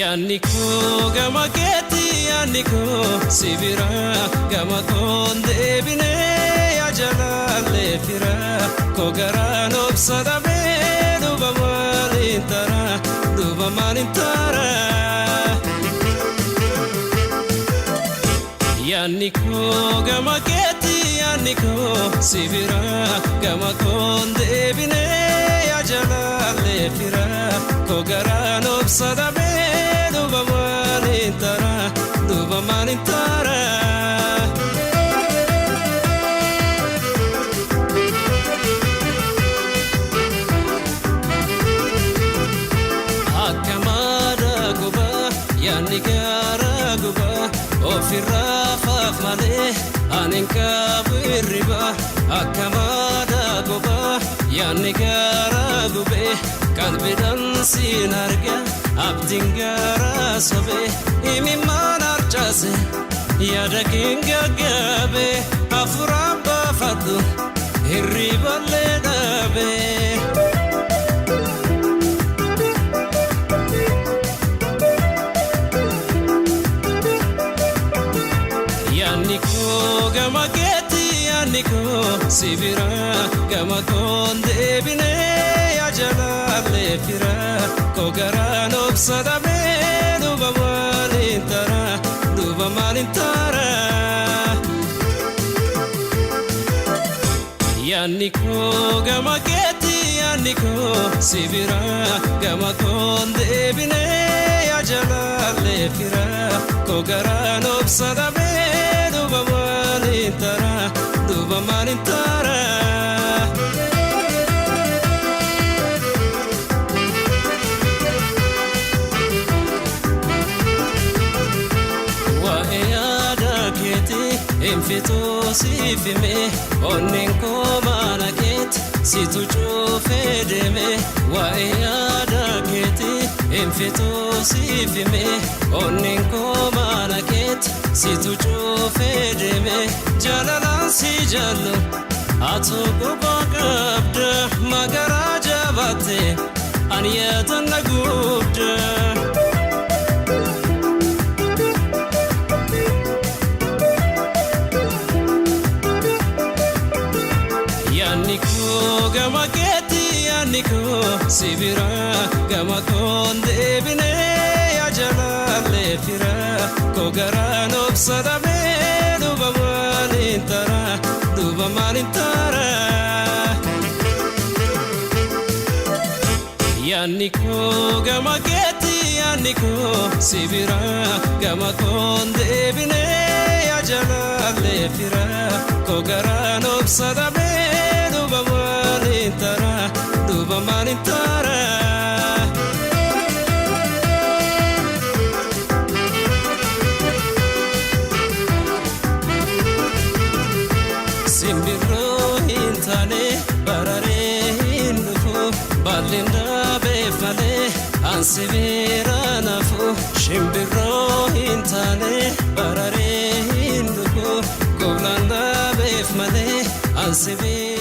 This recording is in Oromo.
Yaanni koo gama keetti, yaanni koo si bira, gama koon deebinee yaa jalaallee fira koo garaan obsa dhabee duuba maaliin tara, duuba maaliin tara. Yaanni koo gama keetti, yaanni koo si bira, gama koon deebinee yaa jalaallee fira koo garaan obsa dhabee duuba maaliin tara, duuba maaliin tara. Akka maada gubaa yaanni gaara gubaa ofirraa faaf malee ani hin qabu hirriba. Akka maada gubaa yaanni gaara gubee qalbiidhaan siin arga abdiin gaara sobee imimmaan harcaase yaada keen gaggaabe hafuuraan baafadhu hirriballee dhaabee. Yaanni koo gama keetti, yaanni koo si bira, gama koon deebinee yaa jalaallee fira koo garaan obsa dhabee duuba maaliin tara, duuba maaliin tara. Yaanni koo gama keetti, yaanni koo si bira, gama koon deebinee yaa jalaallee fira koo garaan obsa dhabee duuba maaliin tara, duuba maaliin tara. Waa'ee yaada keetii hin fixuu siif hime, onneen koo mana keetti situ cuufee deeme. Waa'ee yaada keetii hin fixuu siif hime, onneen koo mana keetti situ cuufee deeme. Jaalalaan si jaallu atu quba qabda, magaraa jabaatte ani yaadan na gubda. Yaanni koo gama keetti, yaanni koo si bira, gama koon deebinee yaa jalaallee fira koo garaan obsa dhabee duuba maaliin tara, duuba maaliin tara. Yaanni koo gama keetti, yaanni koo si bira, gama koon deebinee yaa jalaallee fira koo garaan obsa dhabee duuba maaliin tara, duuba maaliin tara. Simbirroo hin taane bararee hin dhufu, baalleen dhaabeef malee ansi bira nafu. Shimbirroo hin taane bararee hin dhufu, goblaan dhaabeef malee ansi bira.